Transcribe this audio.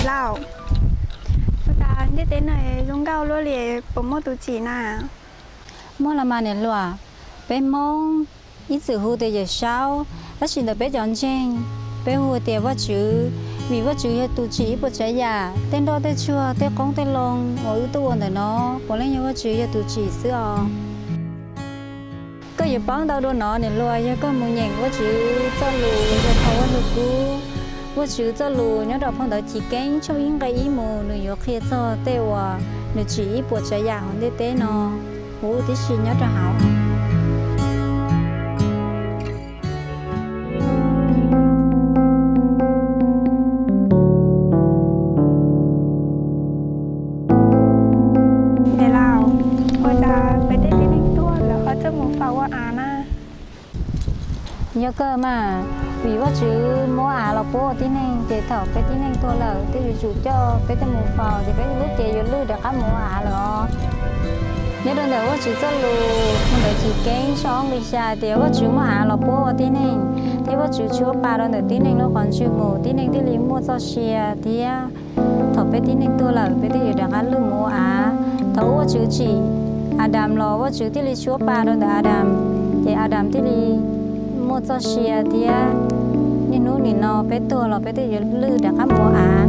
Lauj, ua cas ntiaj teb no zoo nkauj luaj li, puas muaj tus tsim na? Muaj los mas niam hluas, peb Hmoob ib txwm hu tias Yawm Saub, tab sis ntawm peb cov ntseeg, peb hu tias Vajtswv, vim Vajtswv yog tus tsim ib puas tsav yam, tej nroj tej tsuag, tej qoob tej loo uas wb tuaj ua ntawm no, puav leej yog Vajtswv yog tus tsim xwb os. Koj yuav paub ntau dua no niam hluas yog koj mus nyeem Vajtswv txoj lus uas yog phau Vajluskub. Vajtswv txoj lus nyob rau phau ntawv Chiv Keeb tshooj ib nqe ib mus nws yuav qhia txog tej uas nws tsim ib puas tsav yam hauv ntiaj teb no huv tib si nyob rau hauv. Niam laus, ua cas peb tej tib neeg tuag lawm ho txawj mus faus ua av na? Yog kawg mas, vim Vajtswv muab av los puab ua tib neeg, ces thaum peb tib neeg tuag lawm, tej yuav tsum coj peb tej mus faus, ces peb lub cev yuav lwj rov qab mus ua av lawm os. Nyob rau ntawm Vajtswv txoj lus, ntawm Chiv Keeb tshooj ob nqe xya tias Vajtswv muab av los puab ua tib neeg, thiab Vajtswv tshuab pa rau ntawm tib neeg lub qhov ntswg mus, tib neeg thiaj li muaj txoj sia thiab. Thaum peb tib neeg tuag lawm, peb thiaj yuav rov qab lwj mus ua av. Thaum Vajtswv tsim Adas los, Vajtswv thiaj li tshuab pa rau ntawm Adas, ces Adas thiaj li muaj txoj sia thiab. Niaj hnub nim no peb tuag los peb thiaj yuav lwj rov qab mus ua av.